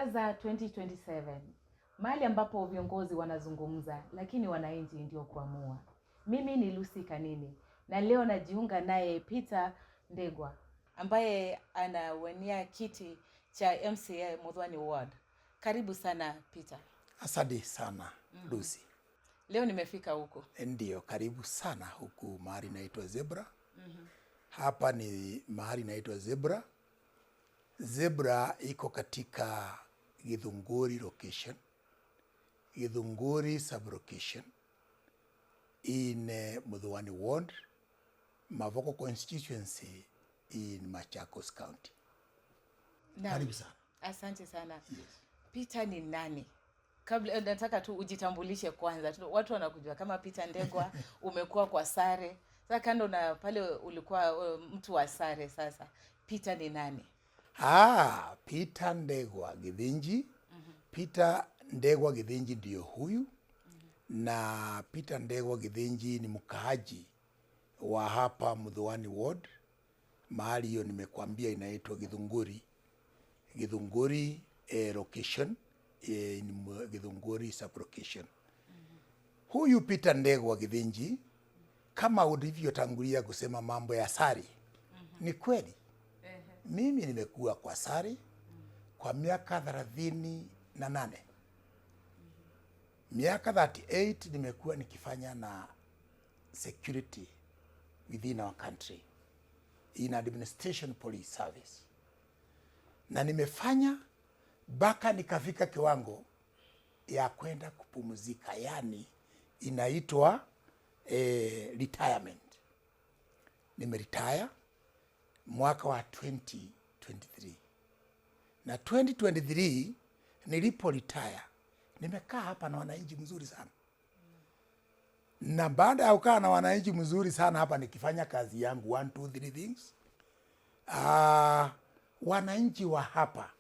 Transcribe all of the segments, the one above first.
Baraza 2027, mahali ambapo viongozi wanazungumza, lakini wananchi ndio kuamua. Mimi ni Lucy Kanini na leo najiunga naye Peter Ndegwa ambaye anawania kiti cha MCA Muthwani Ward. Karibu sana, Peter. Asante sana, Lucy. Leo nimefika huko. Ndio, karibu sana huku mahali inaitwa Zebra. Hapa ni mahali inaitwa Zebra. Zebra iko katika Githunguri location, Githunguri sub-location in Muthwani Ward, Mavoko constituency in Machakos County. Naam. Karibu sana. Asante sana. Yes. Peter ni nani? Kabla nataka tu ujitambulishe kwanza. Watu wanakujua kama Peter Ndegwa, umekuwa kwa Sare. Sasa kando na pale ulikuwa mtu wa Sare, sasa Peter ni nani? Ah, Peter Ndegwa Githinji. Peter Ndegwa Githinji ndio huyu. Na Peter Ndegwa Githinji ni mkaaji wa hapa Muthwani Ward. Mahali hiyo nimekuambia inaitwa Githunguri. Githunguri location in Githunguri sub-location. Huyu Peter Ndegwa Githinji, kama ulivyotangulia kusema mambo ya Sari, ni kweli. Mimi nimekuwa kwa Sari kwa miaka 38. Miaka 38 nimekuwa nikifanya na security within our country in administration police service, na nimefanya mpaka nikafika kiwango ya kwenda kupumzika, yani inaitwa retirement. Nimeretire mwaka wa 2023, na 2023 nilipo retire nimekaa hapa na wananchi mzuri sana, na baada ya kukaa na wananchi mzuri sana hapa nikifanya kazi yangu, one two three things, wananchi wa hapa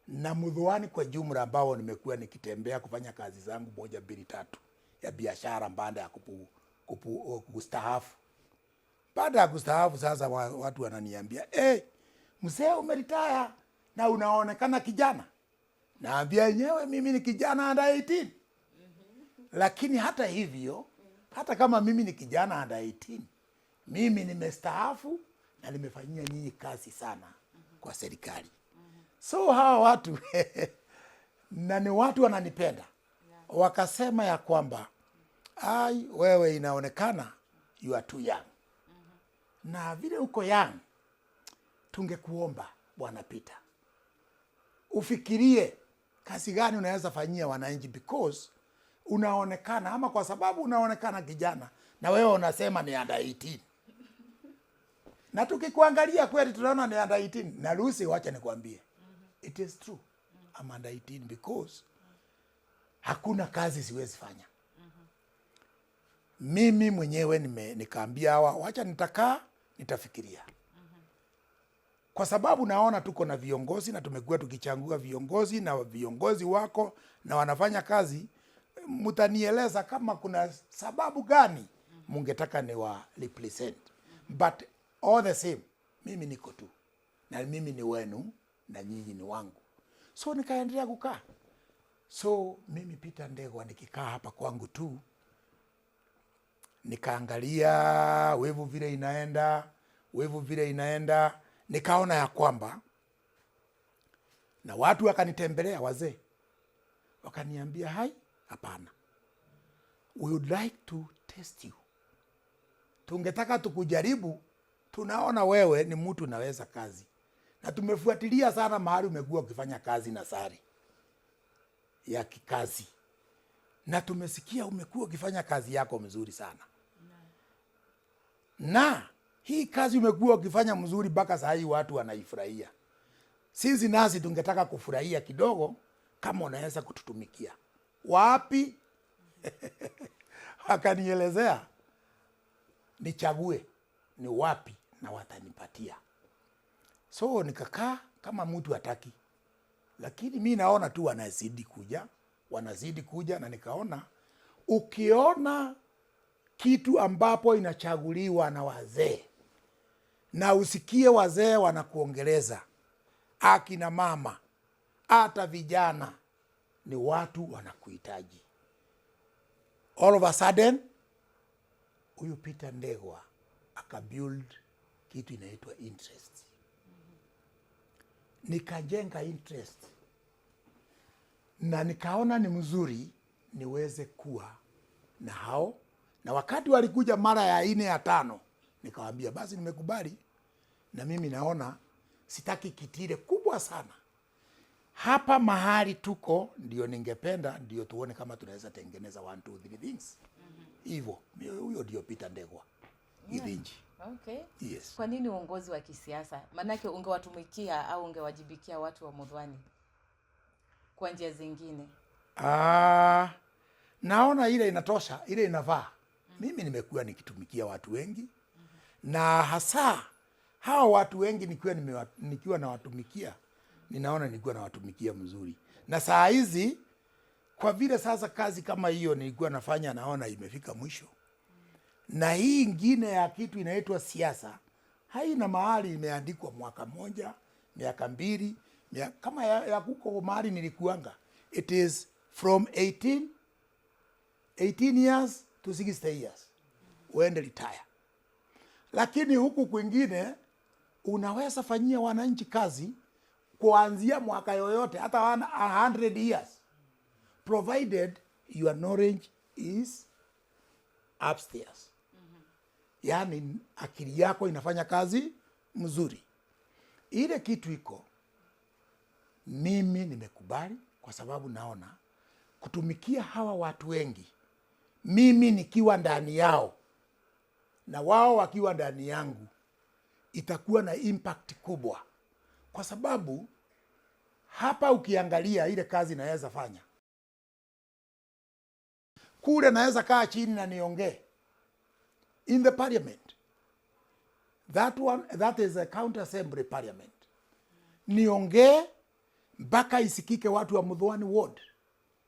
na Muthwani kwa jumla ambao nimekuwa nikitembea kufanya kazi zangu moja mbili tatu ya biashara baada ya kustaafu. Baada ya kustaafu sasa watu wananiambia, "Hey, mzee, umeretire na unaonekana kijana." Naambia yenyewe mimi ni kijana under 18. Lakini hata hivyo, hata kama mimi ni kijana under 18, mimi nimestaafu na nimefanyia nyinyi kazi sana kwa serikali. So hawa watu na ni watu wananipenda, wakasema ya kwamba, "Ai, wewe inaonekana you are too young, na vile uko young, tungekuomba, Bwana Peter, ufikirie kazi gani unaweza fanyia wananchi, because unaonekana ama kwa sababu unaonekana kijana na wewe unasema ni under 18, na tukikuangalia kweli tunaona ni under 18." Na Lucy, wacha nikwambie, it is true I'm under 18 because hakuna kazi siwezi fanya mimi mwenyewe. Nikaambia hawa, wacha nitakaa nitafikiria, kwa sababu naona tuko na viongozi na tumekuwa tukichagua viongozi na viongozi wako na wanafanya kazi. Mtanieleza kama kuna sababu gani mungetaka ni wa represent, but all the same mimi niko tu na mimi ni wenu na nyinyi ni wangu. So nikaendelea kukaa. So mimi Peter Ndegwa nikikaa hapa kwangu tu nikaangalia wave vile inaenda, wave vile inaenda, nikaona ya kwamba, na watu wakanitembelea, wazee wakaniambia, "Hai, hapana, we would like to test you, tungetaka tukujaribu. Tunaona wewe ni mtu unaweza kazi na tumefuatilia sana mahali umekuwa ukifanya kazi na sare ya kikazi, na tumesikia umekuwa ukifanya kazi yako mzuri sana, na hii kazi umekuwa ukifanya mzuri mpaka saa hii watu wanaifurahia. Sisi nasi tungetaka kufurahia kidogo, kama unaweza kututumikia wapi?" Wakanielezea nichague ni wapi na watanipatia. So nikakaa kama mtu hataki, lakini mi naona tu wanazidi kuja, wanazidi kuja, na nikaona ukiona kitu ambapo inachaguliwa na wazee na usikie wazee wanakuongeleza, akina mama, Hata vijana ni watu wanakuhitaji. All of a sudden huyu Peter Ndegwa akabuild kitu inaitwa interest. Nikajenga interest na nikaona ni mzuri niweze kuwa na hao, na wakati walikuja mara ya nne ya tano, nikawaambia basi nimekubali, na mimi naona sitaki kiti ile kubwa sana hapa mahali tuko, ndio ningependa ndio tuone kama tunaweza tengeneza one two three things hivyo. Huyo ndio Peter Ndegwa Githinji. Okay. Yes. Kwa nini uongozi wa kisiasa? Maanake ungewatumikia au ungewajibikia watu wa Muthwani kwa njia zingine. Ah, naona ile inatosha, ile inafaa. Mimi nimekuwa nikitumikia watu wengi na hasa hawa watu wengi nikiwa nawatumikia, ninaona nilikuwa nawatumikia mzuri, na saa hizi kwa vile sasa kazi kama hiyo nilikuwa nafanya, naona imefika mwisho, na hii ingine ya kitu inaitwa siasa haina mahali imeandikwa mwaka moja, miaka 2, kama ya kuko mahali nilikuanga, it is from 18 years to 60 years uende retire. Lakini huku kwingine unaweza fanyia wananchi kazi kuanzia mwaka yoyote hata 100 years, provided your knowledge is upstairs. Yaani akili yako inafanya kazi mzuri. Ile kitu iko, mimi nimekubali kwa sababu naona kutumikia hawa watu wengi, mimi nikiwa ndani yao na wao wakiwa ndani yangu, itakuwa na impact kubwa, kwa sababu hapa ukiangalia ile kazi naweza fanya kule, naweza kaa chini na niongee in the parliament. That one, that is a county assembly parliament. Niongee mpaka isikike watu wa Muthwani ward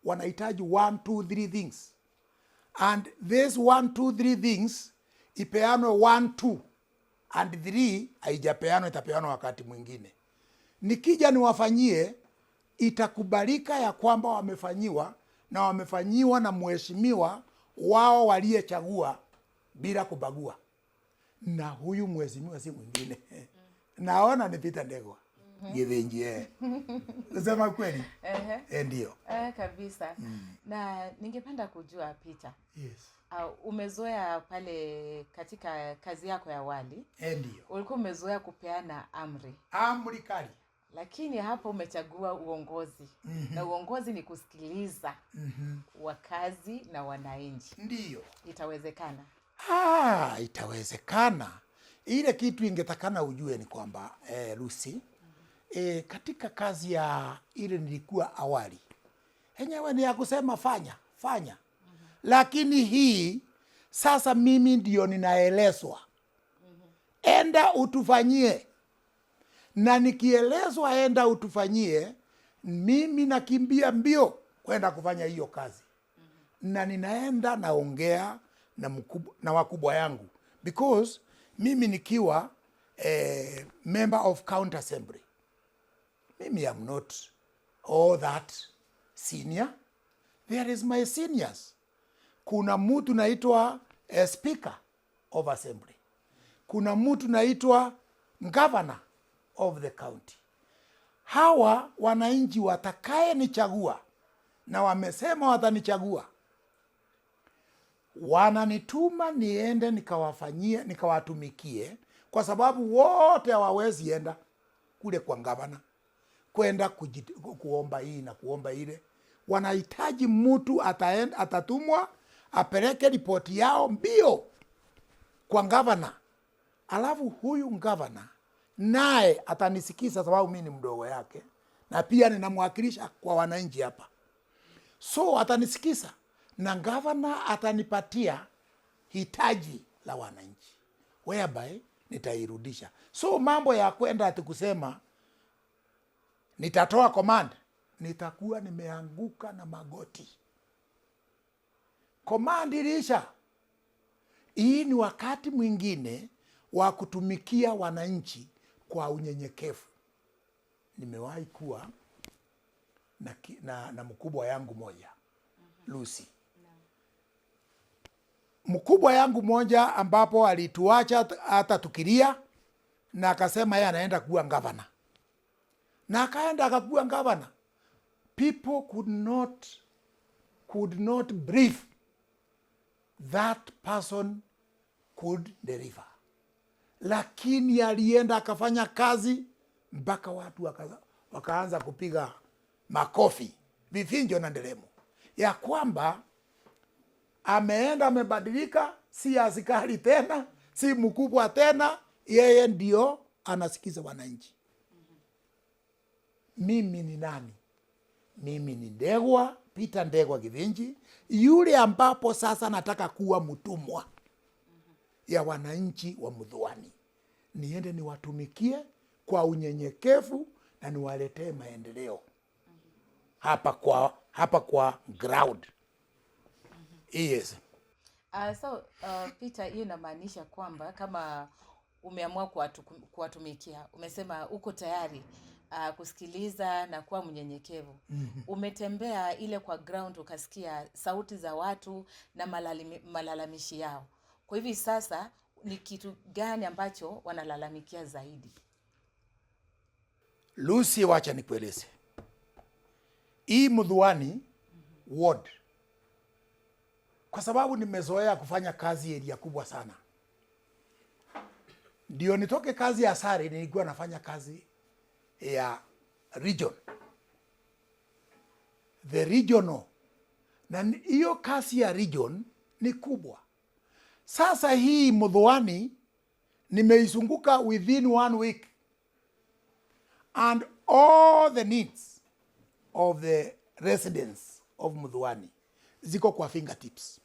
wanahitaji 1 2 3 things, and this 1 2 3 things ipeanwe 1 2 and 3, haijapeanwa, itapeanwa wakati mwingine. Nikija niwafanyie, itakubalika ya kwamba wamefanyiwa na wamefanyiwa na mheshimiwa wao waliyechagua bila kubagua. Na huyu mheshimiwa si mwingine, naona ni Peter Ndegwa Githinji. Kusema kweli, ndio. Kabisa. Na ningependa kujua Peter, Yes. Umezoea pale katika kazi yako ya awali, Ndio. ulikuwa umezoea kupeana amri, Amri kali, lakini hapo umechagua uongozi. Na uongozi ni kusikiliza wakazi na wananchi. Ndio. Itawezekana? Itawezekana. Ile kitu ingetakana ujue ni kwamba Lucy, katika kazi ya ile nilikuwa awali enyewe ni ya kusema fanya fanya, lakini hii sasa mimi ndio ninaelezwa enda utufanyie, na nikielezwa enda utufanyie, mimi nakimbia mbio kwenda kufanya hiyo kazi, na ninaenda naongea na mkubwa, na wakubwa yangu, because mimi nikiwa member of county assembly, mimi am not all that senior. There is my seniors. Kuna mtu naitwa speaker of assembly, kuna mtu naitwa governor of the county. Hawa wananchi watakaye nichagua na wamesema watanichagua, wananituma niende nikawafanyie, nikawatumikie, kwa sababu wote hawawezi enda kule kwa gavana kwenda kuomba hii na kuomba ile. Wanahitaji mtu ataenda, atatumwa apeleke ripoti yao mbio kwa gavana, alafu huyu gavana naye atanisikiza, sababu mimi ni mdogo yake na pia ninamwakilisha kwa wananchi hapa, so atanisikiza na gavana atanipatia hitaji la wananchi, whereby nitairudisha. So mambo ya kwenda ati kusema nitatoa command, nitakuwa nimeanguka na magoti. Command iliisha. Hii ni wakati mwingine wa kutumikia wananchi kwa unyenyekevu. Nimewahi kuwa na mkubwa yangu moja, Lucy. Mkubwa yangu moja ambapo alituacha hata tukilia, na akasema yeye anaenda kuwa gavana, na akaenda akakuwa gavana. People could not believe that person could deliver, lakini alienda akafanya kazi mpaka watu wakaanza kupiga makofi, vifijo na nderemo ya kwamba ameenda amebadilika, si askari tena, si mkubwa tena, yeye ndio anasikiza wananchi. Mimi ni nani? Mimi ni Ndegwa, Peter Ndegwa Githinji, yule ambapo sasa nataka kuwa mtumwa ya wananchi wa Muthwani, niende niwatumikie kwa unyenyekevu na niwaletee maendeleo hapa kwa ground. Yes. So Peter, hiyo inamaanisha kwamba kama umeamua kuwatumikia, umesema uko tayari kusikiliza na kuwa mnyenyekevu. Umetembea ile kwa ground ukasikia sauti za watu na malalamishi yao. Kwa hivi sasa ni kitu gani ambacho wanalalamikia zaidi? Lucy, wacha nikueleze. Hii Muthwani ward, kwa sababu nimezoea kufanya kazi area kubwa sana, ndio nitoke kazi ya Sare, nilikuwa nafanya kazi ya region, the regional, na hiyo kazi ya region ni kubwa. Sasa hii Muthwani nimeizunguka within one week and all the needs of the residents of Muthwani ziko kwa fingertips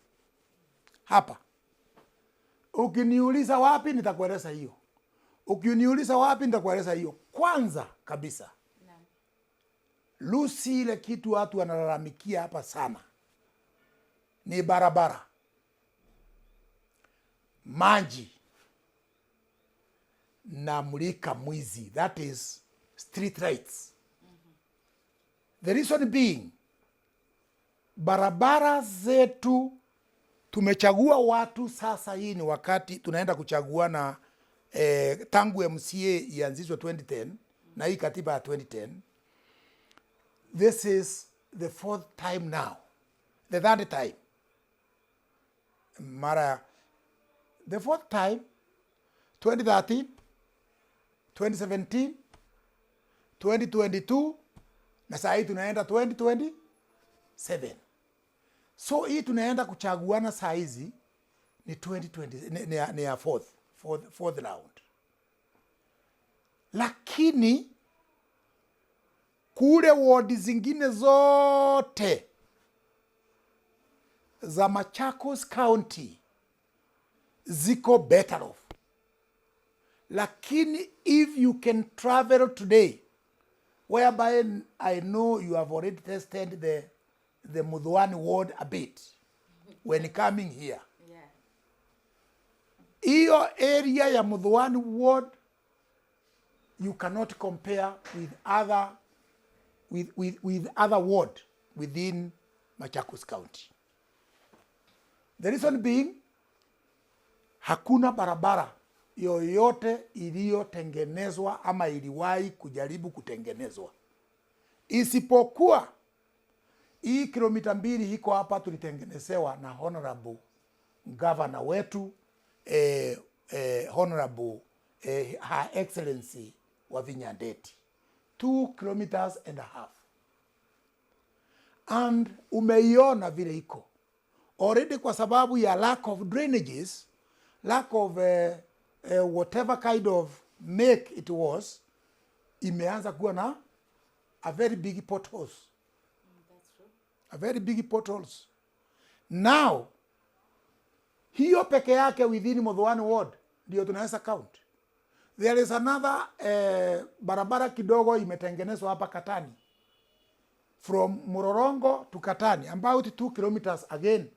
hapa. Ukiniuliza wapi, nitakueleza hiyo. Ukiniuliza wapi, nitakueleza hiyo. Kwanza kabisa, Lucy, ile kitu watu wanalalamikia hapa sana ni barabara, maji na mulika mwizi, that is street lights. The reason being, barabara zetu tumechagua watu sasa. Hii ni wakati tunaenda kuchaguana tangu MCA ianzishwe 2010 na hii katiba ya 2010, this is the fourth time now, the third time, mara the fourth time, 2013, 2017, 2022 na saa hii tunaenda 2027. So hii tunaenda kuchaguana saa hizi ni 2020, ni ya fourth round, lakini kule wodi zingine zote za Machakos County ziko better off, lakini if you can travel today, whereby I know you have already tested the Muthwani ward a bit when coming here, hiyo area ya Muthwani ward you cannot compare with other ward within Machakos County. The reason being, hakuna barabara yoyote iliyotengenezwa ama iliwahi kujaribu kutengenezwa, isipokuwa hii kilomita 2 iko hapa tulitengenezewa na honorable governor wetu, honorable Her Excellency Wavinya Ndeti, 2 kilometers and a half, and umeiona vile iko already kwa sababu ya lack of drainages, lack of whatever kind of make it was, imeanza kuwa na a very big potholes. That's true. A very big potholes. Now hiyo peke yake within Muthwani ward ndio tunaweza count. There is another barabara kidogo imetengenezwa hapa Katani, from Mlolongo to Katani, about 2 kilometers again,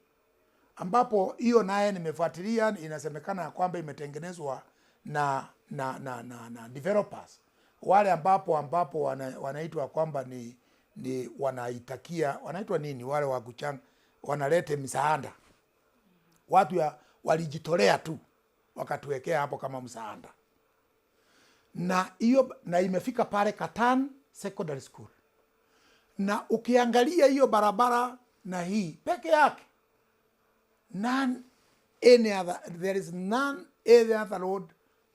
ambapo hiyo naye nimefuatilia, inasemekana ya kwamba imetengenezwa na developers wale ambapo wanaitwa kwamba ni, Ni wanaitakia, wanaitwa nini wale wa kuchanga, wanalete msaada. Watu ya walijitolea tu wakatuwekea hapo kama msaada, na hiyo na imefika pale Katan Secondary School, na ukiangalia hiyo barabara na hii peke yake, none any other, there is none any other road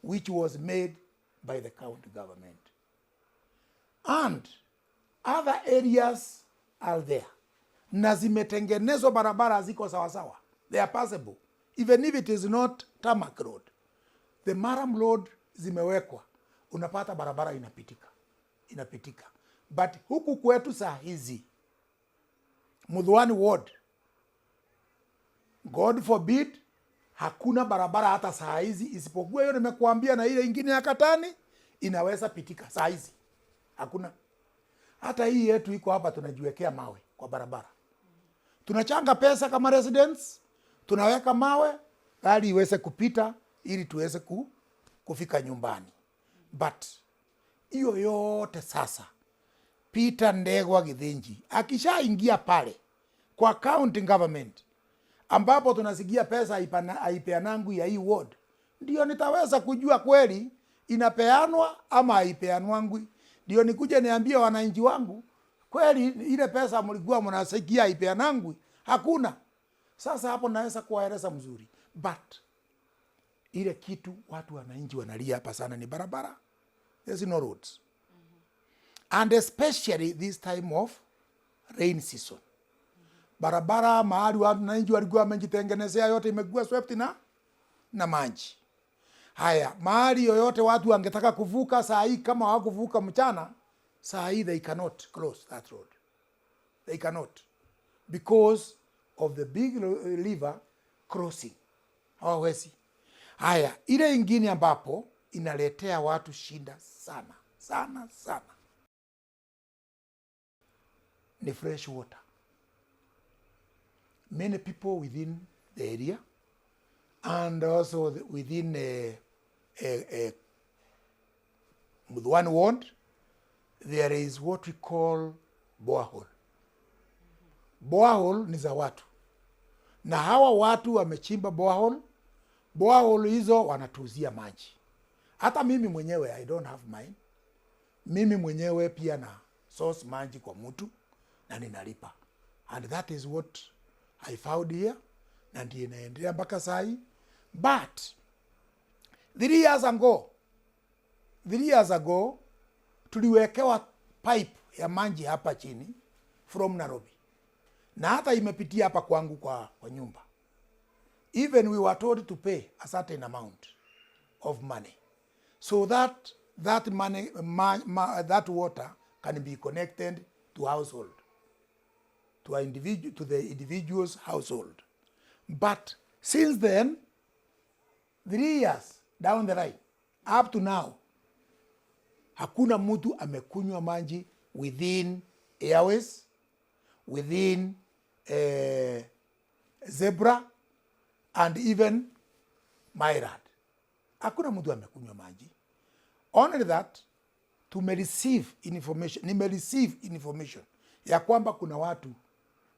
which was made by the county government, and other areas are there na zimetengenezwa, barabara ziko sawasawa, they are passable even if it is not tarmac road. The murram road zimewekwa, unapata barabara inapitika, inapitika. But huku kwetu saa hizi Muthwani Ward, God forbid, hakuna barabara hata saa hizi, isipokuwa hiyo nimekuambia na ile ingine ya Katani inaweza pitika saa hizi, hakuna. Hata hii yetu iko hapa, tunajiwekea mawe kwa barabara, tunachanga pesa kama residents, tunaweka mawe gari iweze kupita ili tuweze kufika nyumbani. But hiyo yote sasa, Peter Ndegwa Githinji akishaingia pale kwa county government, ambapo tunasikia pesa haipeanangwi ya hii ward, ndio nitaweza kujua kweli inapeanwa ama haipeanwangwi, ndio nikuje niambie wananchi wangu kweli ile pesa mlikuwa mnasikia haipeanangwi, hakuna. Sasa hapo naweza kuwaeleza mzuri, but ile kitu watu wananchi wanalia hapa sana ni barabara. There's no roads, and especially this time of rain season. Barabara mahali wananchi walikuwa wamejitengenezea yote imekuwa swept na maji. Haya, mahali yoyote watu wangetaka kuvuka saa hii, kama hawakuvuka mchana, saa hii they cannot cross that road. They cannot because of the big river crossing, hawawezi. Haya, ile ingine ambapo inaletea watu shida sana sana sana ni fresh water. Many people within the area and also within a Muthwani ward, there is what we call borehole. Borehole ni za watu, na hawa watu wamechimba borehole. Borehole hizo wanatuuzia maji. Hata mimi mwenyewe, I don't have mine. Mimi mwenyewe pia na source maji kwa mtu na ninalipa, and that is what I found here, na ndiyo inaendelea mpaka sahi. But 3 years ago tuliwekewa pipe ya maji hapa chini from Nairobi, na hata imepitia hapa kwangu kwa nyumba. Even we were told to pay a certain amount of money so that that money that water can be connected to household, to a individual, to the individual's household. But since then, 3 years down the line, up to now, hakuna mtu amekunywa maji within Airways, within Zebra and even Myrad. Hakuna mtu amekunywa maji. Only that tumereceive information, nimereceive information ya kwamba kuna watu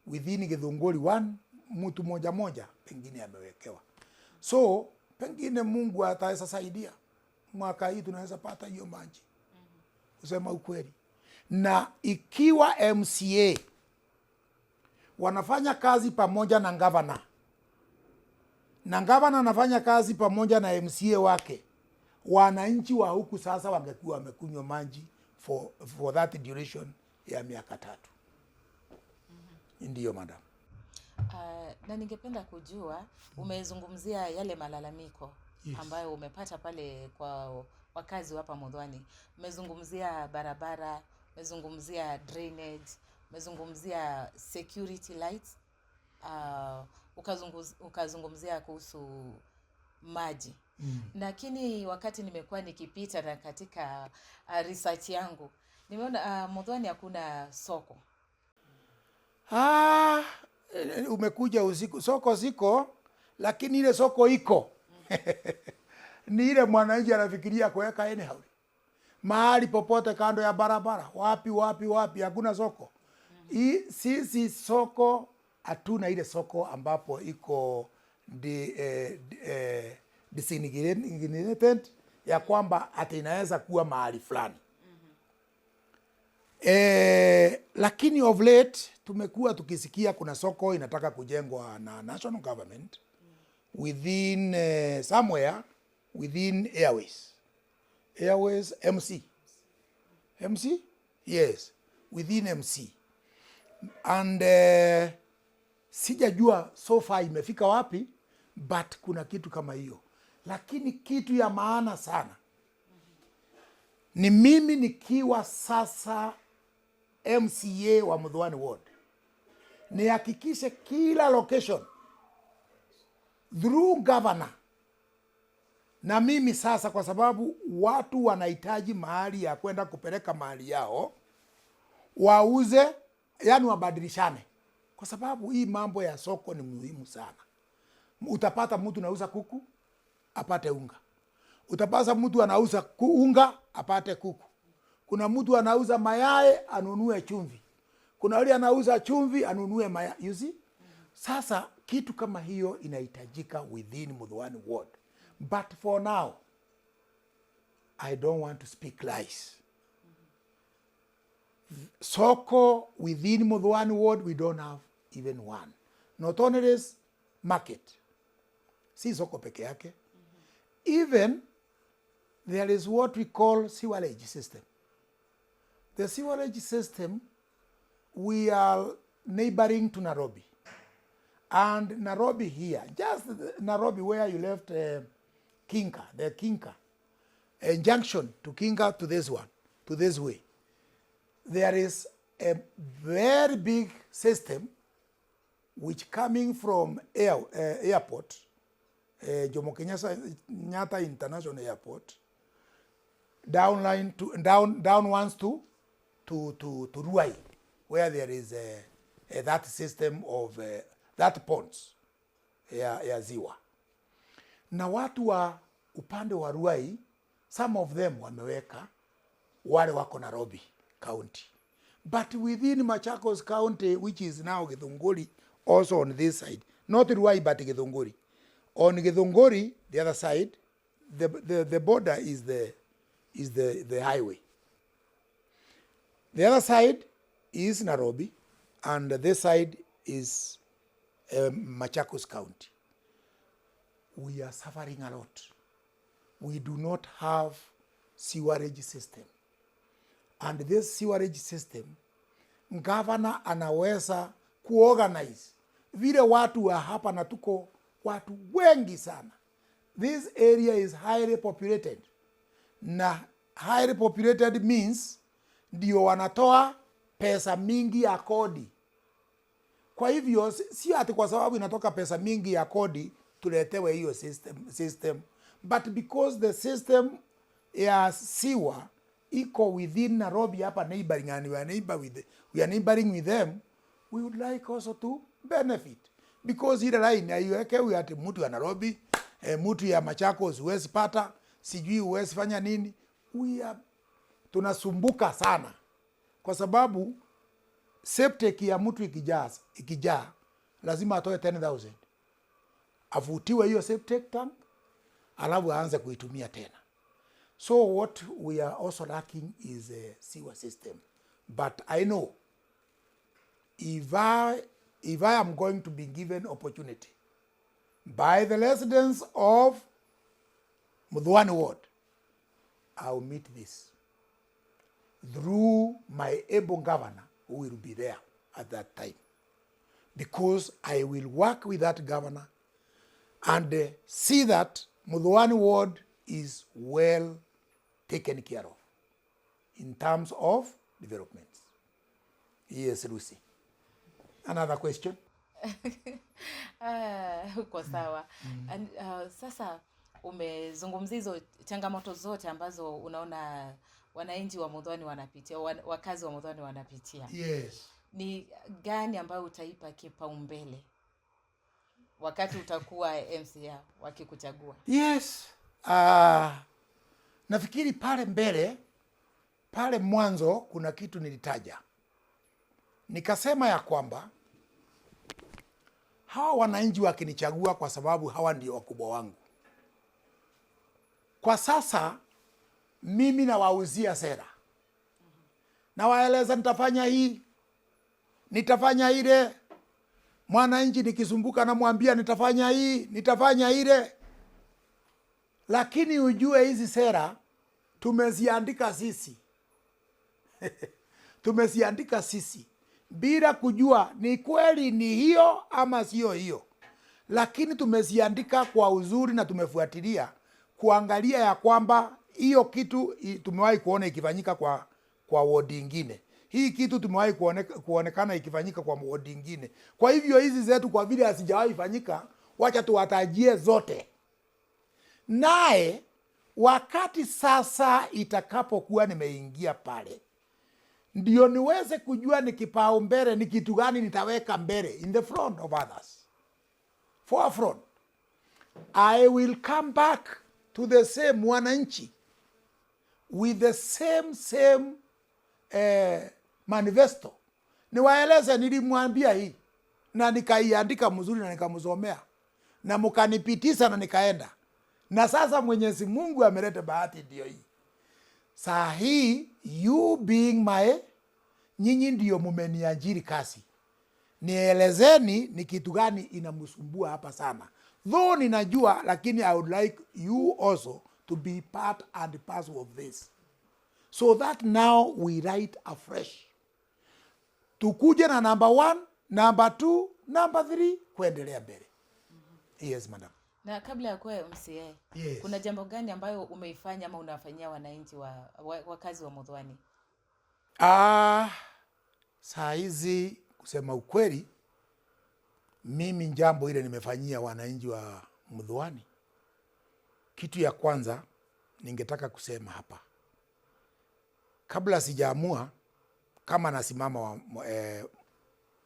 within Githunguri one mtu moja moja pengine amewekewa. So pengine Mungu ataweza saidia mwaka hii tunaweza pata hiyo maji, kusema ukweli. Na ikiwa MCA wanafanya kazi pamoja na gavana na gavana anafanya kazi pamoja na MCA wake, wananchi wa huku sasa wangekuwa wamekunywa maji for that duration ya miaka 3. Ndiyo, madam. Na ningependa kujua, umezungumzia yale malalamiko ambayo umepata pale kwa wakazi wa hapa Muthwani. Umezungumzia barabara, umezungumzia drainage, umezungumzia security lights, ukazungumzia kuhusu maji. Lakini wakati nimekuwa nikipita na katika research yangu nimeona Muthwani hakuna soko. Ah, umekuja usiku. Soko ziko, lakini ile soko iko ni ile mwananchi anafikiria kuweka anyhow. Mahali popote kando ya barabara, wapi wapi wapi, hakuna soko. Sisi soko hatuna ile soko ambapo iko designated ya kwamba ati inaweza kuwa mahali fulani. Lakini of late tumekuwa tukisikia kuna soko inataka kujengwa na national government within somewhere within Airways MC MC, yes, within MC, and sijajua so far imefika wapi, but kuna kitu kama hiyo. Lakini kitu ya maana sana ni mimi nikiwa sasa MCA wa Muthwani Ward nihakikishe kila location through governor na mimi sasa, kwa sababu watu wanahitaji mahali ya kwenda kupeleka mali yao wauze, yani wabadilishane, kwa sababu hii mambo ya soko ni muhimu sana. Utapata mtu anauza kuku apate unga, utapata mtu anauza unga apate kuku, kuna mtu anauza mayai anunue chumvi, kuna yule anauza chumvi anunue mayai. You see? Sasa kitu kama hiyo inahitajika within Muthwani Ward, but for now I don't want to speak lies. Soko within Muthwani Ward, we don't have even one. Not only this market, si soko peke yake. Even there is what we call sewerage system. The sewerage system, we are neighboring to Nairobi. And Nairobi here, just Nairobi where you left Kinka, the Kinka, a junction to Kinka to this one, to this way. There is a very big system which coming from airport, Jomo Kenyatta International Airport, downline to down down ones to Ruai, where there is a that system of that ponds ya ziwa. Na watu wa upande wa Ruai, some of them wameweka, wale wako Nairobi County. But within Machakos County, which is now Githunguri, also on this side, not Ruai but Githunguri. On Githunguri, the other side, the border is the highway. The other side is Nairobi, and this side is Machakos County. We are suffering a lot. We do not have sewerage system. And this sewerage system, governor anaweza kuorganize vile watu wa hapa, na tuko watu wengi sana. This area is highly populated, na highly populated means ndio wanatoa pesa mingi ya kodi. Kwa hivyo sio ati kwa sababu inatoka pesa mingi ya kodi tuletewe hiyo system, but because the system ya sewer iko within Nairobi hapa neighboring, and we are neighboring with them, we would like also to benefit, because ile line haiwekewi ati mtu ya Nairobi, mtu ya Machakos huwezi pata, sijui huwezi fanya nini. We are tunasumbuka sana kwa sababu septic ya mtu ikijaa lazima atoe 10,000 avutiwe hiyo septic tank alafu aanze kuitumia tena. So what we are also lacking is a sewer system, but I know if I am going to be given opportunity by the residents of Muthwani Ward, I will meet this through my able governor who will be there at that time. Because I will work with that governor and see that Muthwani Ward is well taken care of in terms of developments. Yes, Lucy. Another question? Ah, uko sawa. And sasa umezungumzia hizo changamoto zote ambazo unaona wananchi wa Muthwani wanapitia, wakazi wa Muthwani wanapitia. Yes. Ni gani ambayo utaipa kipaumbele wakati utakuwa MCA wakikuchagua? Yes. Nafikiri pale mbele Pale mwanzo kuna kitu nilitaja, nikasema ya kwamba hawa wananchi wakinichagua, kwa sababu hawa ndio wakubwa wangu. Kwa sasa mimi nawauzia sera, nawaeleza nitafanya hii, nitafanya ile. Mwananchi nikisumbuka, namwambia nitafanya hii, nitafanya ile, lakini ujue hizi sera tumeziandika sisi tumeziandika sisi bila kujua ni kweli ni hiyo ama sio hiyo, lakini tumeziandika kwa uzuri na tumefuatilia kuangalia ya kwamba hiyo kitu tumewahi kuona ikifanyika kwa wodi ingine, hii kitu tumewahi kuonekana ikifanyika kwa wodi ingine. Kwa hivyo hizi zetu kwa vile hazijawahi fanyika, wacha tuwatajie zote. Naye wakati sasa itakapokuwa nimeingia pale, ndio niweze kujua ni kipaumbele ni kitu gani nitaweka mbele, in the front of others, forefront. I will come back to the same wananchi with the same same manifesto, niwaeleze nilimwambia hii na nikaiandika mzuri na nikamsomea na mkanipitisa na nikaenda, na sasa Mwenyezi Mungu ameleta bahati, ndio hii saa hii, you being my, nyinyi ndio mumeniajiri kazi, nielezeni ni kitu gani inamsumbua hapa sana, though ninajua, lakini I would like you also to be part and parcel of this so that now we write afresh, tukuje na number one, number two, number three kuendelea mbele. Yes, madam. Na kabla ya kuwa MCA, Yes. kuna jambo gani ambayo umeifanya ama unawafanyia wananchi wakazi wa Muthwani? Ah, saa hizi kusema ukweli, mimi jambo ile nimefanyia wananchi wa Muthwani, kitu ya kwanza ningetaka kusema hapa kabla sijaamua kama nasimama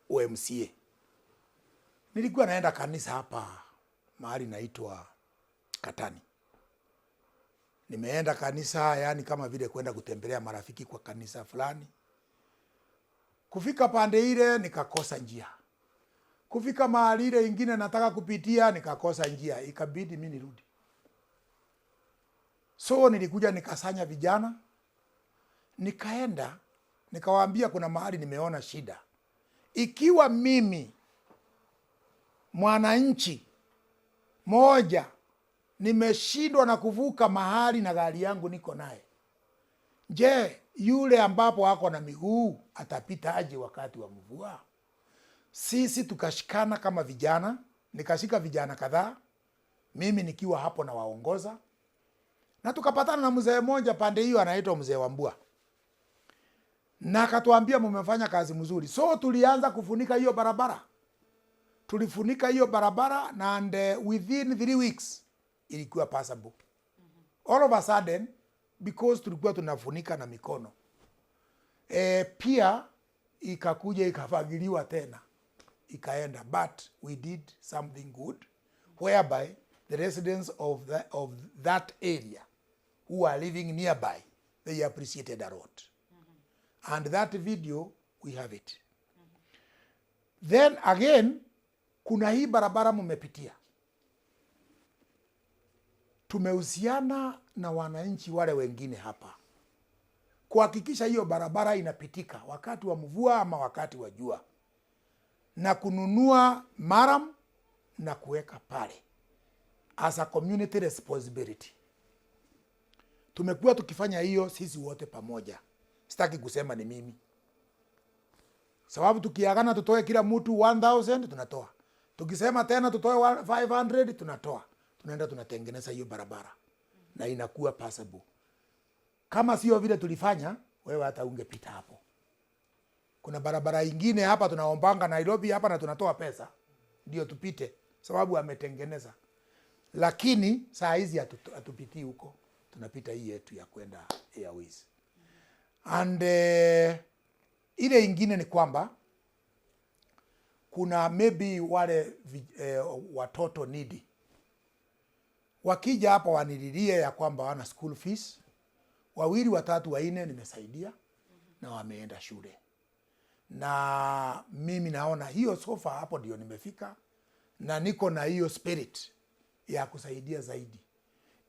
UMCA, nilikuwa naenda kanisa hapa mahali naitwa Katani. Nimeenda kanisa, yani kama vile kwenda kutembelea marafiki kwa kanisa fulani. Kufika pande ile nikakosa njia, kufika mahali ile ingine nataka kupitia nikakosa njia, ikabidi mi nirudi. So nilikuja nikasanya vijana, nikaenda nikawaambia kuna mahali nimeona shida. Ikiwa mimi mwananchi moja nimeshindwa na kuvuka mahali na gari yangu niko naye, je, yule ambapo ako na miguu atapita aje wakati wa mvua? Sisi tukashikana kama vijana, nikashika vijana kadhaa, mimi nikiwa hapo nawaongoza, na tukapatana na mzee mmoja pande hiyo anaitwa mzee Wambua, na akatuambia mumefanya kazi mzuri. So tulianza kufunika hiyo barabara, tulifunika hiyo barabara na and within 3 weeks ilikuwa passable. All of a sudden, because tulikuwa tunafunika na mikono, pia ikakuja ikafagiliwa tena ikaenda, but we did something good whereby the residents of that area who are living nearby, they appreciated a lot, and that video we have it. Then again, kuna hii barabara mumepitia, tumehusiana na wananchi wale wengine hapa kuhakikisha hiyo barabara inapitika wakati wa mvua ama wakati wa jua, na kununua murram na kuweka pale as a community responsibility. Tumekuwa tukifanya hiyo sisi wote pamoja, sitaki kusema ni mimi, sababu tukiagana tutoe kila mtu 1000 tunatoa, tukisema tena tutoe 500 tunatoa, tunaenda tunatengeneza hiyo barabara na inakuwa passable. Kama sio vile tulifanya, wewe hata ungepita hapo. Kuna barabara ingine hapa tunaombanga Nairobi hapa na tunatoa pesa ndio tupite, sababu ametengeneza, lakini saa hizi hatupitii huko, tunapita hii yetu ya kwenda Airways. And ile ingine ni kwamba kuna maybe wale watoto needy wakija hapa wanililie ya kwamba wana school fees, Wawili, watatu, wanne nimesaidia na wameenda shule, na mimi naona hiyo so far hapo ndio nimefika, na niko na hiyo spirit ya kusaidia zaidi,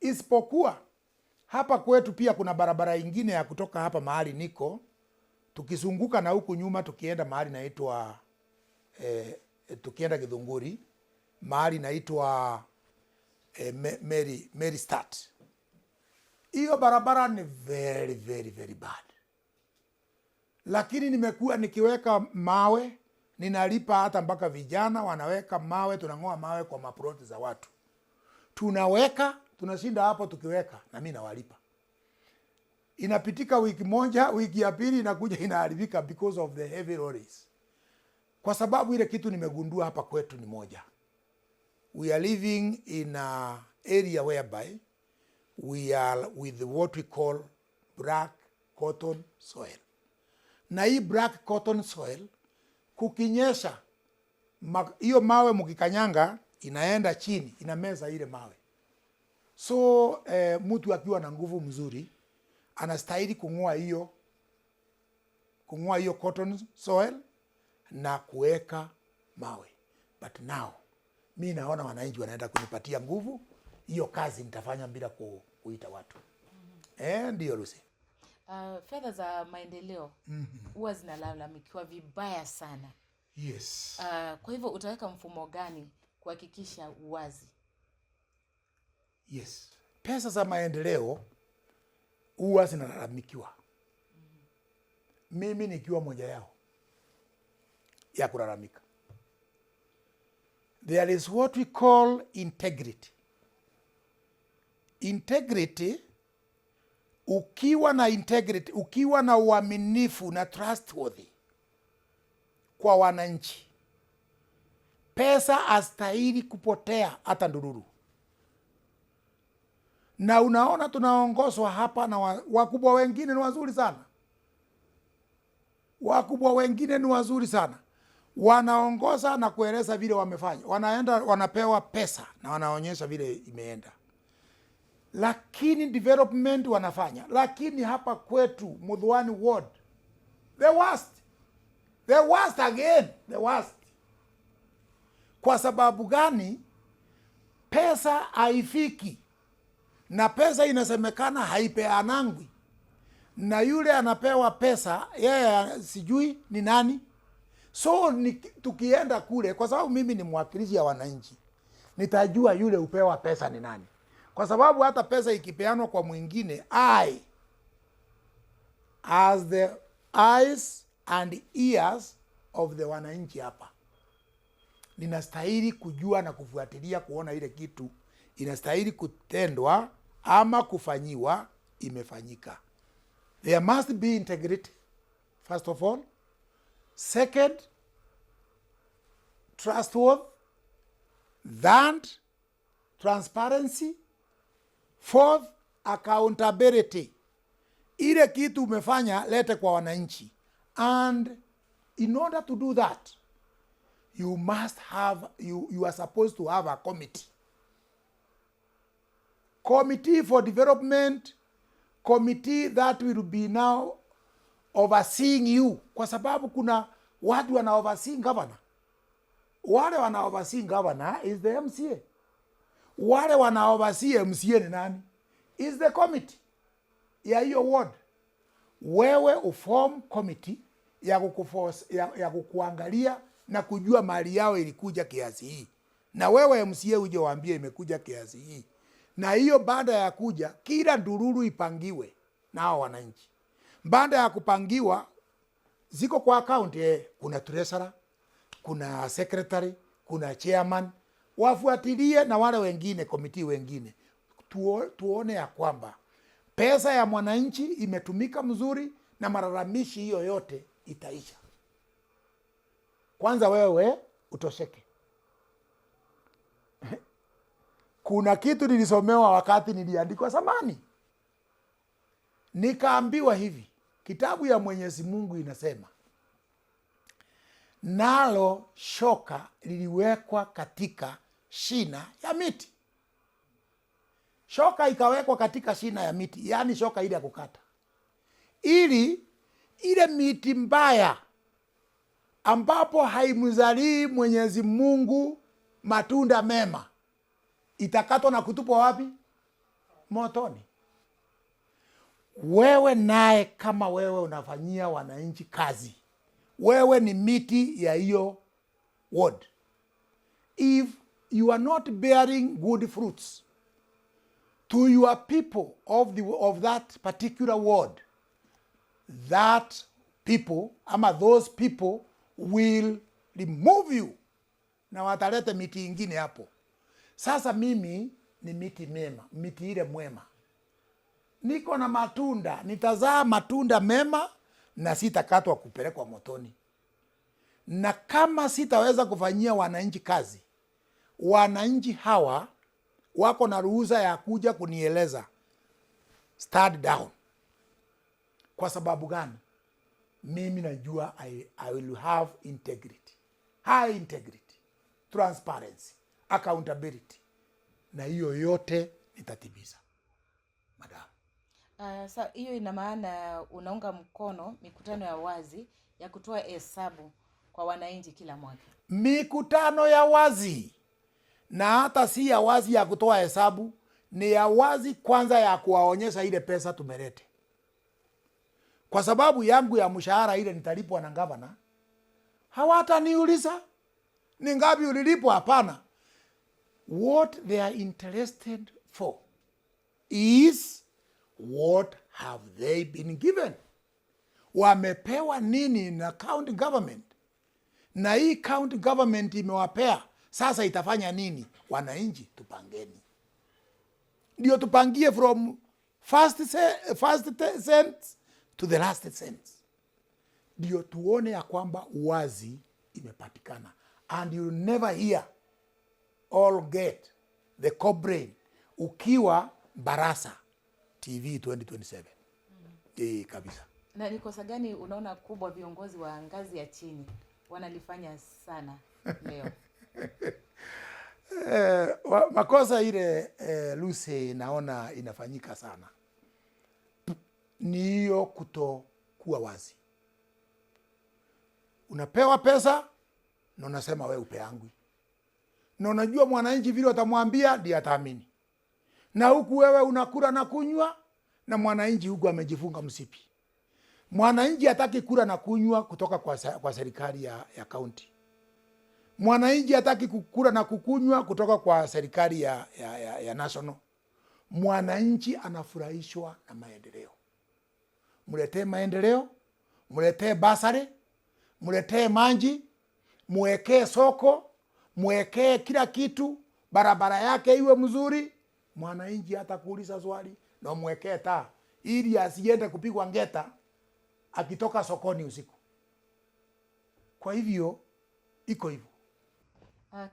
isipokuwa hapa kwetu pia kuna barabara ingine ya kutoka hapa mahali niko tukizunguka na huku nyuma tukienda mahali naitwa tukienda Githunguri mahali naitwa Mary Start. Hiyo barabara ni very very very bad, lakini nimekuwa nikiweka mawe, ninalipa hata mpaka vijana wanaweka mawe, tunang'oa mawe kwa maploti za watu, tunaweka, tunashinda hapo tukiweka, na mi nawalipa. Inapitika wiki moja, wiki ya pili inakuja inaharibika because of the heavy lorries. Kwa sababu ile kitu nimegundua hapa kwetu ni moja, we are living in a area whereby we are with what we call black cotton soil, na hii black cotton soil kukinyesha, hiyo mawe mkikanyanga inaenda chini, inameza ile mawe. So mtu akiwa na nguvu mzuri anastahili kung'oa hiyo cotton soil na kuweka mawe. But now mi naona wananchi wanaenda kunipatia nguvu hiyo, kazi nitafanya bila kuita watu. Ndio Lucy. Fedha za maendeleo huwa zinalalamikiwa vibaya sana. Yes. Kwa hivyo utaweka mfumo gani kuhakikisha uwazi? Yes. Pesa za maendeleo huwa zinalalamikiwa, mimi nikiwa moja yao ya kulalamika. There is what we call integrity. Integrity, ukiwa na integrity, ukiwa na uaminifu na trustworthy kwa wananchi, pesa hastahili kupotea hata ndururu. Na unaona tunaongozwa hapa na wakubwa wengine ni wazuri sana, wakubwa wengine ni wazuri sana, wanaongoza na kueleza vile wamefanya, wanaenda wanapewa pesa na wanaonyesha vile imeenda, lakini development wanafanya. Lakini hapa kwetu Muthwani Ward, the worst, the worst again, the worst. Kwa sababu gani? Pesa haifiki na pesa inasemekana haipeanangwi, na yule anapewa pesa yeye sijui ni nani. So tukienda kule, kwa sababu mimi ni mwakilishi ya wananchi, nitajua yule upewa pesa ni nani, kwa sababu hata pesa ikipeanwa kwa mwingine, I as the eyes and ears of the wananchi hapa ninastahili kujua na kufuatilia kuona ile kitu inastahili kutendwa ama kufanyiwa imefanyika. There must be integrity first of all. Second, trustworthy. Third, transparency. Fourth, accountability. Ile kitu umefanya lete kwa wananchi, and in order to do that you must have you are supposed to have a committee for development, committee that will be now overseeing you, kwa sababu kuna watu wana overseeing governor. Wale wana overseeing governor is the MCA. Wale wana oversee MCA ni nani? Is the committee ya hiyo ward. Wewe uform committee ya kukuforce, ya kukuangalia na kujua mali yao ilikuja kiasi hii, na wewe MCA uje waambie imekuja kiasi hii, na hiyo baada ya kuja, kila ndururu ipangiwe na hao wananchi. Baada ya kupangiwa, ziko kwa account kuna treasurer, kuna secretary, kuna chairman, wafuatilie na wale wengine committee wengine, tuone ya kwamba pesa ya mwananchi imetumika mzuri na malalamishi hiyo yote itaisha. Kwanza wewe utosheke. Kuna kitu nilisomewa wakati niliandikwa zamani, nikaambiwa hivi, kitabu ya Mwenyezi Mungu inasema, nalo shoka liliwekwa katika shina ya miti. Shoka ikawekwa katika shina ya miti, yaani shoka ile ya kukata, ili ile miti mbaya ambapo haimzalii Mwenyezi Mungu matunda mema itakatwa na kutupwa wapi? Motoni. Wewe naye kama wewe unafanyia wananchi kazi, wewe ni miti ya hiyo ward. If you are not bearing good fruits to your people of that particular ward, that people ama those people will remove you na wataleta miti ingine hapo. Sasa mimi ni miti mema, miti ile mwema, niko na matunda, nitazaa matunda mema na sitakatwa kupelekwa motoni. Na kama sitaweza kufanyia wananchi kazi, wananchi hawa wako na ruhusa ya kuja kunieleza stand down. Kwa sababu gani? Mimi najua I will have integrity, high integrity, transparency, accountability, na hiyo yote nitatimiza, madam. Sa hiyo ina maana unaunga mkono mikutano ya wazi ya kutoa hesabu kwa wananchi kila mwaka? Mikutano ya wazi, na hata si ya wazi ya kutoa hesabu, ni ya wazi kwanza ya kuwaonyesha ile pesa tumelete, kwa sababu yangu ya mshahara ile nitalipwa na gavana, hawataniuliza ni ngapi ulilipwa. Hapana, what they are interested for is what have they been given, wamepewa nini na county government, na hii county government imewapea sasa itafanya nini? Wananchi tupangeni, ndio tupangie from first cent to the last cent, ndio tuone ya kwamba uwazi imepatikana, and you never hear all get the complaint ukiwa Barasa TV 2027. Eh, kabisa. Na ni kosa gani unaona kubwa viongozi wa ngazi ya chini wanalifanya sana leo? Makosa ile Lucy naona inafanyika sana ni hiyo kutokuwa wazi. Unapewa pesa na unasema we upeangwi, na unajua mwananchi vile utamwambia ndiye ataamini, na huku wewe unakula na kunywa, na mwananchi huku amejifunga msipi. Mwananchi hataki kula na kunywa kutoka kwa serikali ya kaunti. Mwananchi hataki kukula na kukunywa kutoka kwa serikali ya national. Mwananchi anafurahishwa na maendeleo. Mletee maendeleo, mletee bursary, mletee maji, mwekee soko, mwekee kila kitu, barabara yake iwe mzuri. Mwananchi hata kuuliza swali, na mwekee taa ili asiende kupigwa ngeta akitoka sokoni usiku. Kwa hivyo iko hivyo.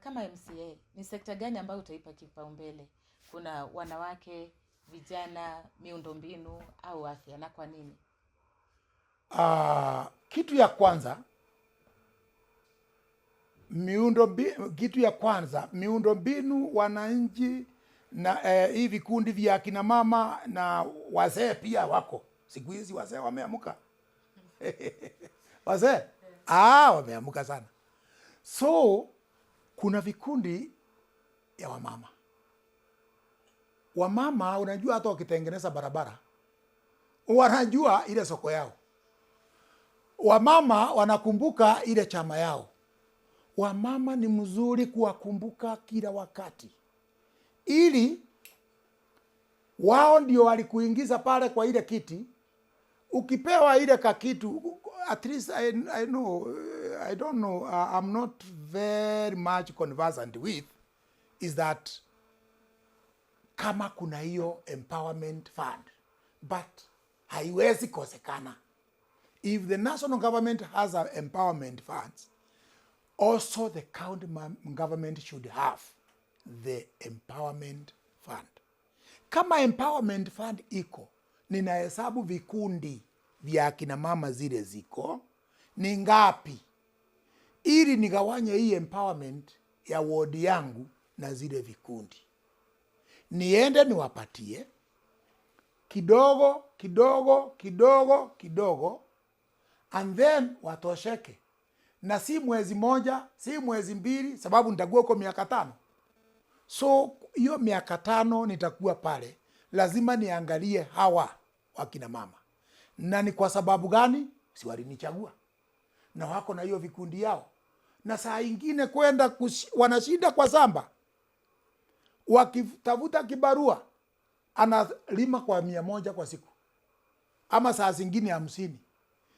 Kama MCA ni sekta gani ambayo utaipa kipaumbele? Kuna wanawake, vijana, miundombinu au afya, na kwa nini? Kitu ya kwanza kitu ya kwanza miundo mbinu, wananchi na hii vikundi vya kina mama na wazee pia wako siku hizi, wazee wameamka, wazee wameamka sana. So kuna vikundi ya wamama. Wamama unajua, hata wakitengeneza barabara wanajua ile soko yao. Wamama wanakumbuka ile chama yao. Wamama ni mzuri kuwakumbuka kila wakati, ili wao ndio walikuingiza pale kwa ile kiti. Ukipewa ile kakitu, at least I know, I don't know, I'm not very much conversant with is that kama kuna hiyo empowerment fund, but haiwezi kosekana. If the national government has a empowerment funds, also the county government should have the empowerment fund. Kama empowerment fund iko, ninahesabu vikundi vya akina mama zile ziko ni ngapi, ili nigawanye hii empowerment ya wodi yangu na zile vikundi. Niende niwapatie kidogo kidogo kidogo kidogo, and then watosheke, na si mwezi moja, si mwezi mbili, sababu nitakuwa huko miaka 5. So hiyo miaka 5 nitakuwa pale, lazima niangalie hawa wakina mama, na ni kwa sababu gani? Si walinichagua na wako na hiyo vikundi yao, na saa ingine kwenda wanashinda kwa shamba wakitafuta kibarua, analima kwa 100 kwa siku ama saa zingine 50.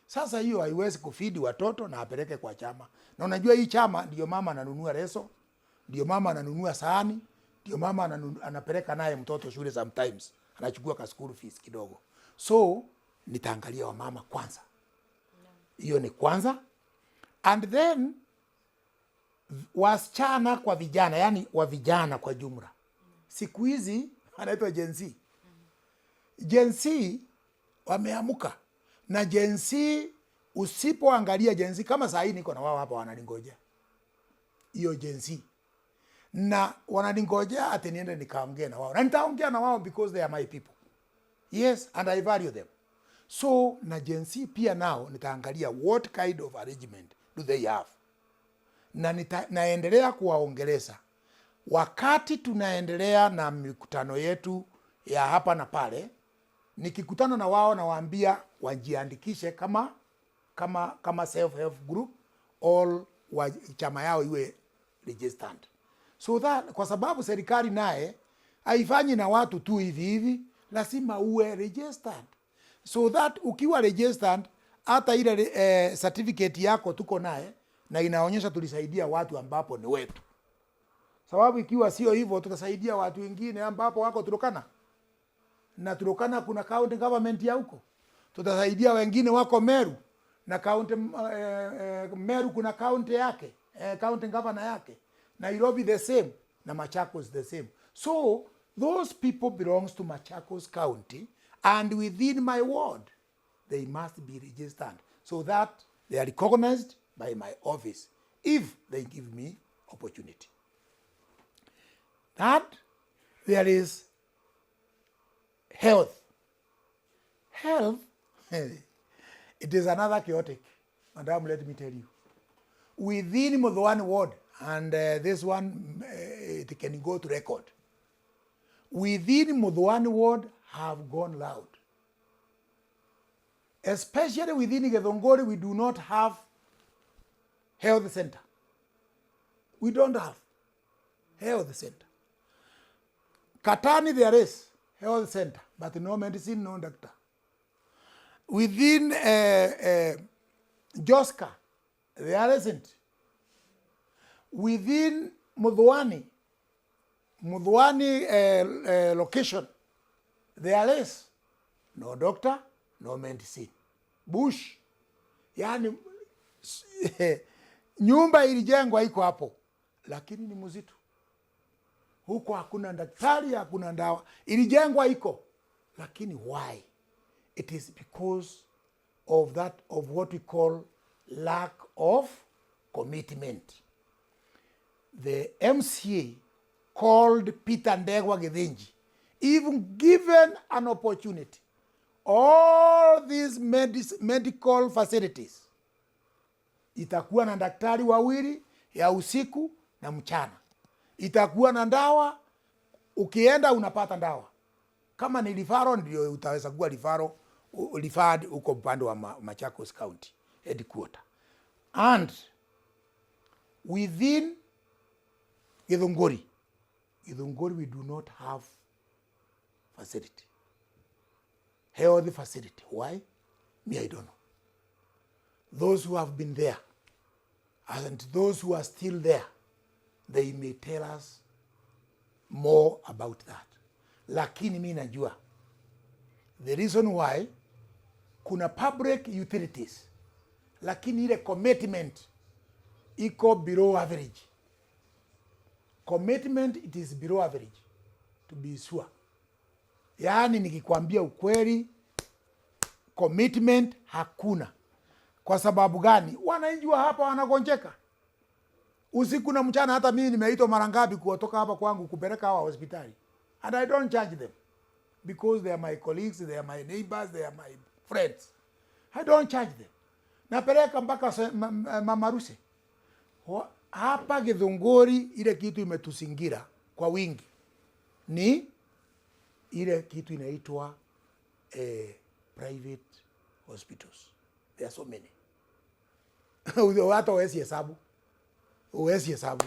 Sasa hiyo haiwezi kufeed watoto na apeleke kwa chama, na unajua hii chama ndio mama ananunua leso, ndio mama ananunua sahani, ndio mama anapeleka naye mtoto shule, sometimes anachukua ka school fees kidogo. So nitaangalia wamama kwanza, hiyo ni kwanza, and then wasichana kwa vijana, yani wa vijana kwa jumla. Siku hizi anaitwa Gen Z. Gen Z wameamuka na Gen Z, usipoangalia Gen Z kama saa hii niko na wao hapa wananingojea hiyo Gen Z na wananingojea ati niende nikaongee na wao, na nitaongea na wao because they are my people. Yes, and I value them. So na Gen Z pia nao nitaangalia what kind of arrangement do they have, na naendelea kuwaongeleza wakati tunaendelea na mikutano yetu ya hapa na pale. Nikikutana na wao nawaambia wajiandikishe kama self help group all wa chama yao iwe registered, so that kwa sababu serikali naye haifanyi na watu tu hivi hivi, lazima uwe registered so that ukiwa registered hata ile certificate yako tuko naye na inaonyesha tulisaidia watu ambapo ni wetu, sababu ikiwa sio hivyo tutasaidia watu wengine ambapo wako Turkana na Turkana kuna county government ya huko, tutasaidia wengine wako Meru na county Meru kuna county yake, county governor yake, Nairobi the same na Machakos the same. So those people belongs to Machakos County and within my ward they must be registered so that they are recognized by my office if they give me opportunity. That there is health. Health, it is another chaotic. Madam, let me tell you. Within Muthwani ward, and this one, it can go to record. Within Muthwani ward have gone loud. Especially within Githunguri, we do not have health center. We don't have health center. Katani there is health center, but no medicine, no doctor. Within Joska, there isn't. Within Muthwani location, there is no doctor, no medicine. Bush, yani nyumba ilijengwa iko hapo, lakini ni mzito huko, hakuna daktari, hakuna dawa. Ilijengwa iko, lakini why? It is because of that, of what we call lack of commitment. The MCA called Peter Ndegwa Githinji, even given an opportunity, all these medical facilities itakuwa na daktari wawili ya usiku na mchana, itakuwa na dawa, ukienda unapata dawa. Kama ni referral ndio utaweza kuwa referral, referred huko upande wa Machakos County headquarter. And within Githunguri, Githunguri we do not have facility, health facility. Why? Me, I don't know. Those who have been there and those who are still there, they may tell us more about that. Lakini mi najua the reason why kuna public utilities, lakini ile commitment iko below average. Commitment, it is below average to be sure. Yaani nikikwambia ukweli, commitment hakuna. Kwa sababu gani? Wananchi wa hapa wanagonjeka usiku na mchana. Hata mimi nimeitwa mara ngapi kutoka hapa kwangu kupeleka hawa hospitali. And I don't charge them because they are my colleagues, they are my neighbors, they are my friends. I don't charge them. Napeleka mpaka mamaruse. Hapa Githunguri ile kitu imetuzingira kwa wingi ni ile kitu inaitwa private hospitals. There are so many. Hata huwezi hesabu, huwezi hesabu,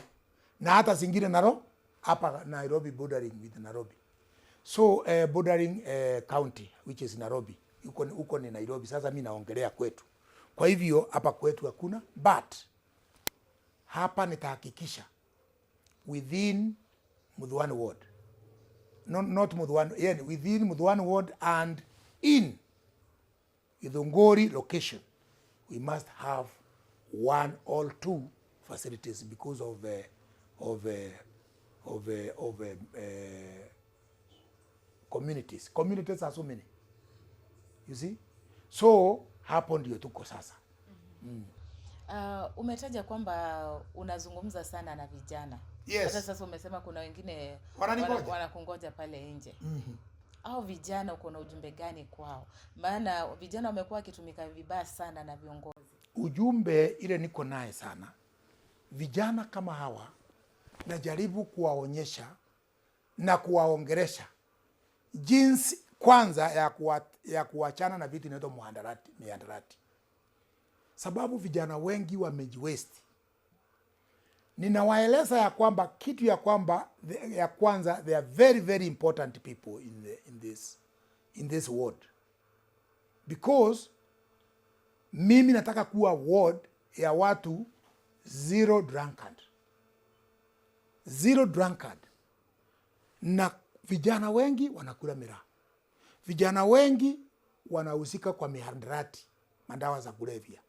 na hata zingine naro hapa Nairobi, bordering with Nairobi, so bordering county which is Nairobi. Huko ni Nairobi. Sasa mi naongelea kwetu, kwa hivyo hapa kwetu hakuna, but hapa nitahakikisha within Muthwani ward, no, not Muthwani, yeah, within Muthwani ward and in Githunguri location, we must have one or two facilities because of communities. Communities are so many. You see? So hapo ndio tuko sasa. Umetaja kwamba unazungumza sana na vijana. Yes. Hata sasa umesema kuna wengine Wananingoja. Wanakungoja pale nje. Au vijana uko na ujumbe gani kwao? Maana vijana wamekuwa wakitumika vibaya sana na viongozi. Ujumbe ile niko naye sana, vijana kama hawa najaribu kuwaonyesha na kuwaongelesha jinsi kwanza ya kuachana na vitu inaitwa muhandarati, mihandarati, sababu vijana wengi wamejiwaste. Ninawaeleza ya kwamba kitu ya kwamba ya kwanza, they are very very important people in this world, because mimi nataka kuwa ward ya watu zero drunkard, zero drunkard. Na vijana wengi wanakula miraa, vijana wengi wanahusika kwa mihadarati, madawa za kulevya.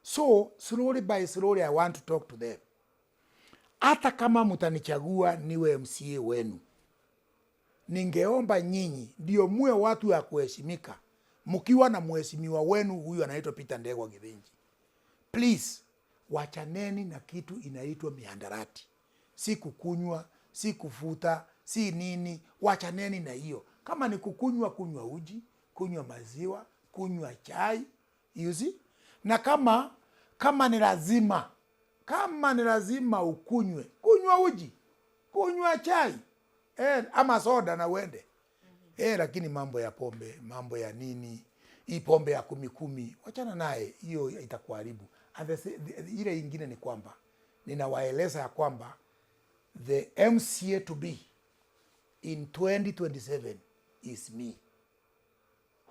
So slowly by slowly I want to talk to them. Hata kama mtanichagua niwe MCA wenu, ningeomba nyinyi ndio muwe watu ya kuheshimika, mkiwa na mheshimiwa wenu huyu anaitwa Peter Ndegwa Githinji. Please wachaneni na kitu inaitwa mihadarati, si kukunywa, si kufuta, si nini. Wachaneni na hiyo. Kama ni kukunywa, kunywa uji, kunywa maziwa, kunywa chai, you see? Na kama ni lazima ukunywe, kunywa uji, kunywa chai ama soda na uende. Lakini mambo ya pombe, mambo ya nini, hii pombe ya kumi kumi, wachana naye, hiyo itakuharibu. And ile ingine ni kwamba ninawaeleza ya kwamba the MCA to be in 2027 is me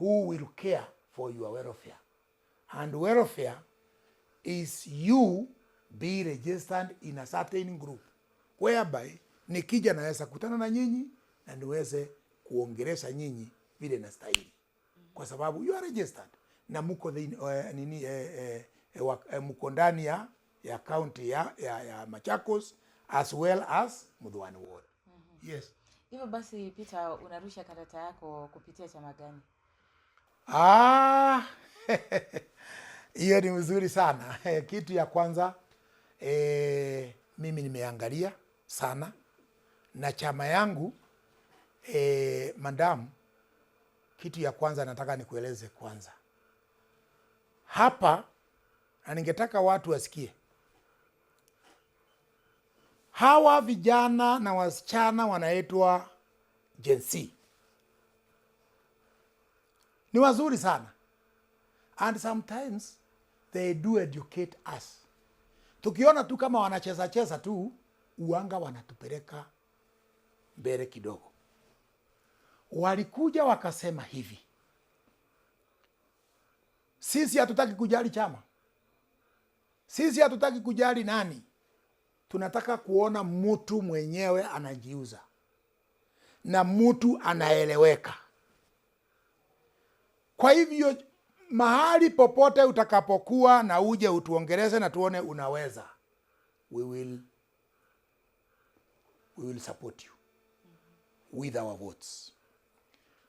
who will care for your welfare, and welfare is you be registered in a certain group whereby nikija naweza kutana na nyinyi na niweze kuongelesha nyinyi vile nastahili, kwa sababu you are registered na muko nini mko ndani ya county ya Machakos as well as Muthwani ward. Yes. Hivyo basi, Peter, unarusha karata yako kupitia chama gani? Ah, hiyo ni mzuri sana. Kitu ya kwanza, mimi nimeangalia sana na chama yangu, madam, kitu ya kwanza nataka nikueleze kwanza hapa, na ningetaka watu wasikie. Hawa vijana na wasichana wanaitwa Gen Z ni wazuri sana, and sometimes they do educate us. Tukiona tu kama wanacheza cheza tu uanga, wanatupeleka mbele kidogo. Walikuja wakasema hivi, sisi hatutaki kujali chama, sisi hatutaki kujali nani, tunataka kuona mtu mwenyewe anajiuza na mtu anaeleweka. Kwa hivyo mahali popote utakapokuwa na uje utuongeleze na tuone unaweza, we will support you with our votes.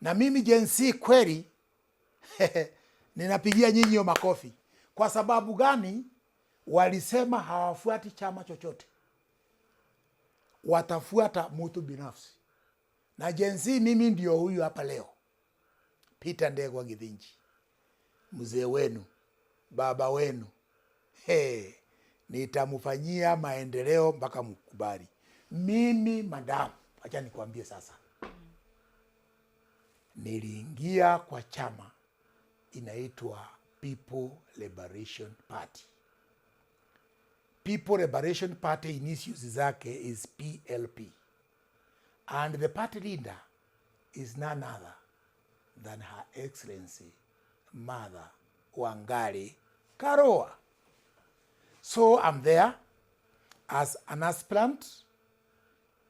Na mimi Gen Z kweli ninapigia nyinyi hiyo makofi. Kwa sababu gani? Walisema hawafuati chama chochote, watafuata mtu binafsi. Na Gen Z mimi ndio huyu hapa leo, Peter Ndegwa Githinji, mzee wenu, baba wenu. Hey, nitamfanyia maendeleo mpaka mkubali. Mimi madam, acha nikwambie sasa, niliingia kwa chama inaitwa People Liberation Party. People Liberation Party initials zake is PLP. And the party leader is none other than Her Excellency Martha Wangari Karua. So I'm there as an aspirant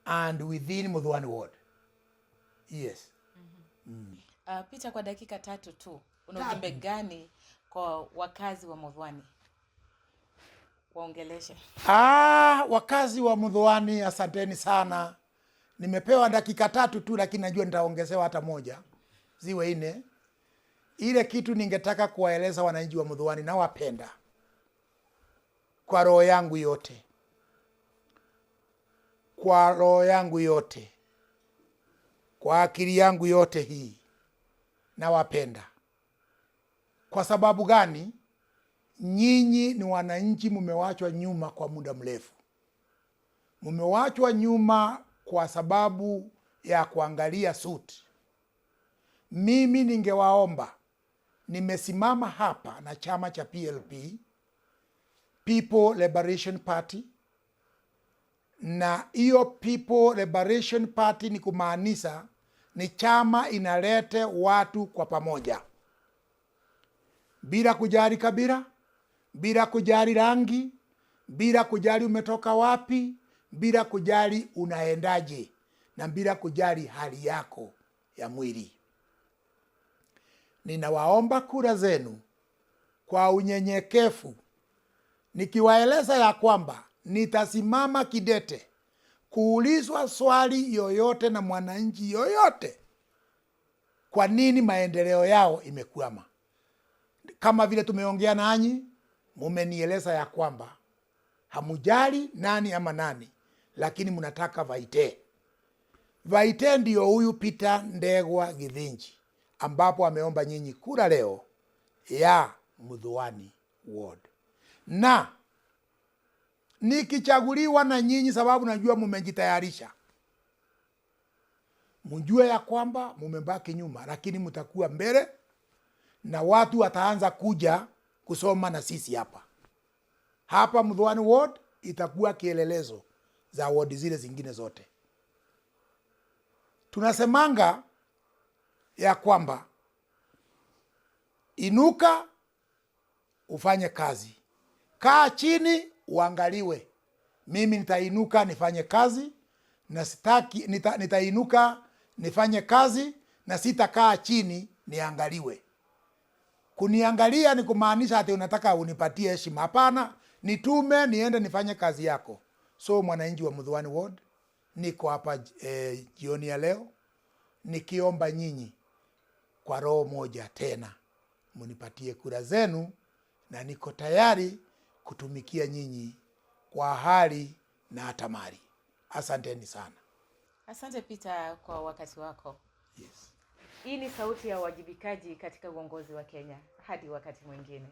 and within Muthwani Ward. Yes. Peter, kwa dakika 3 tu, una ujumbe gani kwa wakazi wa Muthwani? Waongeleshe. Wakazi wa Muthwani, asanteni sana. Nimepewa dakika 3 tu, lakini najua nitaongezewa hata moja, ziwe 4. Ile kitu ningetaka kuwaeleza wananchi wa Muthwani, nawapenda kwa roho yangu yote, kwa roho yangu yote, kwa akili yangu yote hii nawapenda. Kwa sababu gani? Nyinyi ni wananchi, mmewachwa nyuma kwa muda mrefu. Mmewachwa nyuma kwa sababu ya kuangalia suit. Mimi ningewaomba, nimesimama hapa na chama cha PLP, People Liberation Party, na hiyo People Liberation Party ni kumaanisha ni chama inalete watu kwa pamoja, bila kujali kabila, bila kujali rangi, bila kujali umetoka wapi, bila kujali unaendaje, na bila kujali hali yako ya mwili. Ninawaomba kura zenu kwa unyenyekevu, nikiwaeleza ya kwamba nitasimama kidete kuulizwa swali yoyote na mwananchi yoyote, kwa nini maendeleo yao imekwama. Kama vile tumeongea nanyi, mumenieleza ya kwamba hamujali nani ama nani, lakini mnataka Vaite. Vaite ndio huyu Peter Ndegwa Githinji, ambapo ameomba nyinyi kura leo ya Muthwani Ward. Na nikichaguliwa na nyinyi, sababu najua mumejitayarisha, mjue ya kwamba mumebaki nyuma, lakini mtakuwa mbele na watu wataanza kuja kusoma na sisi hapa. Hapa Muthwani Ward itakuwa kielelezo za ward zile zingine zote. Tunasemanga ya kwamba inuka ufanye kazi, kaa chini uangaliwe. Mimi nitainuka nifanye kazi na sitaki, nitainuka nifanye kazi na sitakaa chini niangaliwe. Kuniangalia ni kumaanisha ati unataka unipatie heshima. Hapana, nitume niende nifanye kazi yako. So mwananchi wa Muthwani Ward, niko hapa jioni ya leo nikiomba nyinyi kwa roho moja tena munipatie kura zenu, na niko tayari kutumikia nyinyi kwa hali na hata mali. Asanteni sana. Asante Peter kwa wakati wako. Yes. Hii ni sauti ya uwajibikaji katika uongozi wa Kenya. Hadi wakati mwingine.